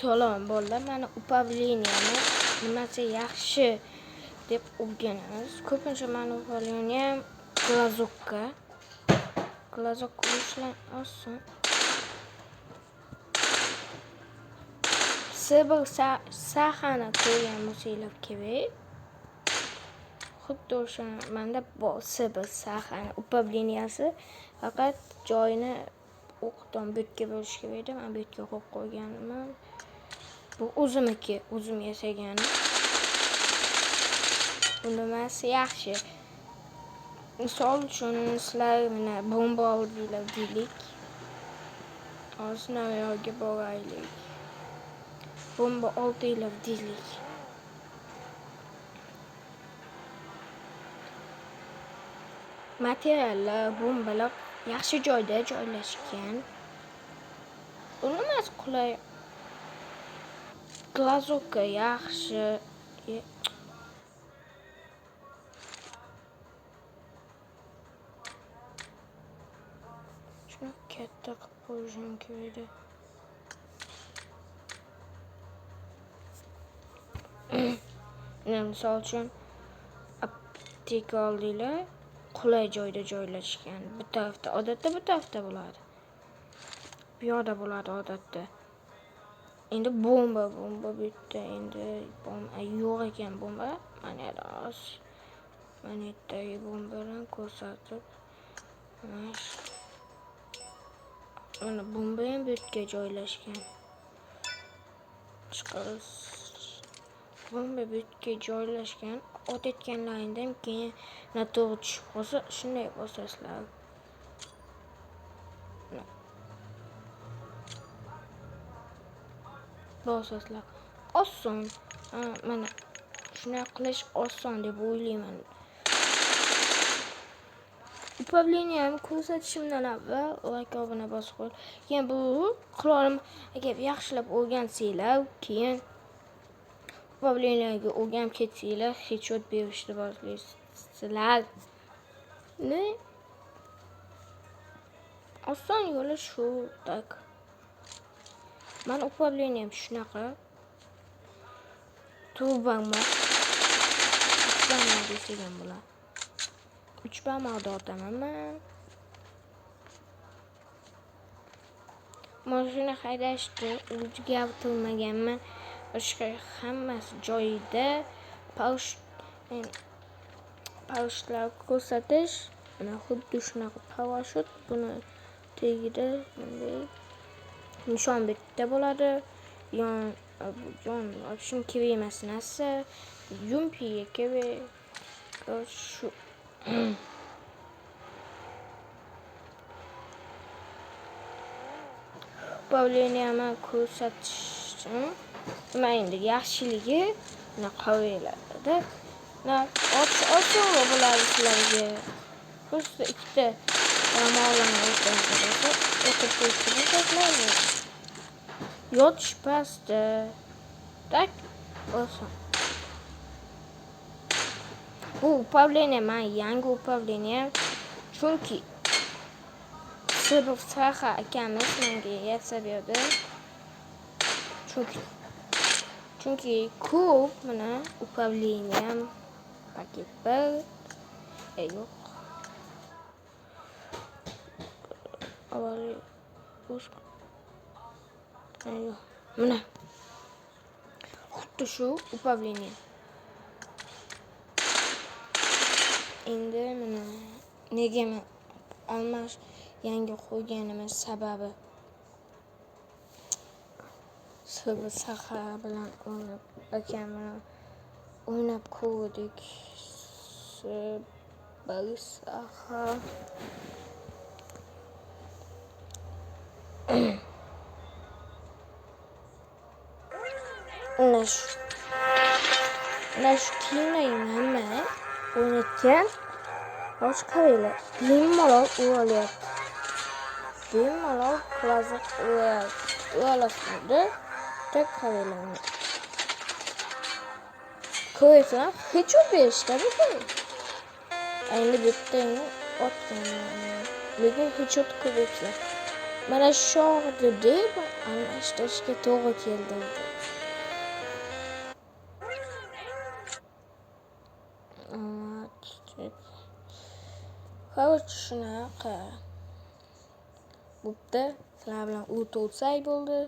Salom bolalar, mani управлением nimasi yaxshi deb o'rganamiz. Ko'pincha mani управлением glazokka. Glazok urishlar oson. S1 sahani ko'rgan bo'lsanglar kerak. Xuddi o'sha menda bor S1 sahani управленияsi, faqat joyini o'qdan bu yerga bo'lishi kerak edi. Men bu yerga qo'yib qo'yganman. Bu o'zimniki, o'zim yasaganim. Bu nimasi yaxshi? Misol uchun sizlar mana bomba oldinglar deylik. Hozir naryoqqa boraylik. Bomba oldinglar deylik. Materiallar, bombalar yaxshi joyda joylashgan. Bu nimasi qulay? Glazokka yaxshi. Shuni katta qilib qo'yishim kerak edi. Misol uchun apteka oldinglar, qulay joyda joylashgan. Bu tarafda odatda bu tarafda bo'ladi. Bu yoqda bo'ladi odatda. Endi bomba bu yerda endi bomba yo'q ekan bomba. Mana yerda oz. Mana yerdagi bombalarni ko'rsatib, mana bomba ham bu yerga joylashgan. Chiqarib bomba bu yerga joylashgan. Otayotganlaringdan keyin noto'g'ri tushib qolsa, shunday bosasizlar. Bosasizlar. Oson. Mana shunday qilish oson deb o'ylayman. Управлением ko'rsatishimdan avval like obuna bosib qo'y. Keyin bu qurolim agar yaxshilab o'rgansanglar, keyin управлениеga o'rganib ketsanglar, headshot berishni boshlaysizlar. Ne? Oson yo'li shu, tak. Mani управлением shunaqa. Turbama. Uch barmoq desak ham bo'ladi. 3 barmoqda otaman man. Mashina haydashni o'zgartirmaganman. Boshqa hammasi joyida. Parashyutlar ko'rsatish, mana xuddi shunaqa parashyut, buni tagida bunday nishon bitta bo'ladi. Yon shim kerak emas narsa. Yumpiga kerak. Shu управлением ko'rsatishim nima endi yaxshiligi mana qaranglarda. Otish osonroq bo'ladi sizlarga. Просто ikkita barmoqlarni o'rtasida o'tib qo'yishni. Yotish pastda. Tak oson. Bu управление man yangi управление, chunki S1 Saha akamiz menga yasab berdi. Chunki ko'p mana управлением paket 1 yo'q. Avval mana xuddi shu управление. Endi mana nega men almash yangi qo'yganimiz sababi S1 Saha bilan o'ynab akam bilan o'ynab ko'rdik. S1 Saha mana shu kiyimlarni hamma o'ynayotgan. Hozir qaranglar, bemalol uralyapti. Bemalol glazok uralasizda. Tak qaranglar. Ko'rasizlar, hech yo'q berishda bu. Endi bitta otganman. Lekin headshot ko'ryapsizlar. Mana shu deb almashtirishga to'g'ri keldi. Короче, shunaqa. Bo'pti. Sizlar bilan o'tsak bo'ldi.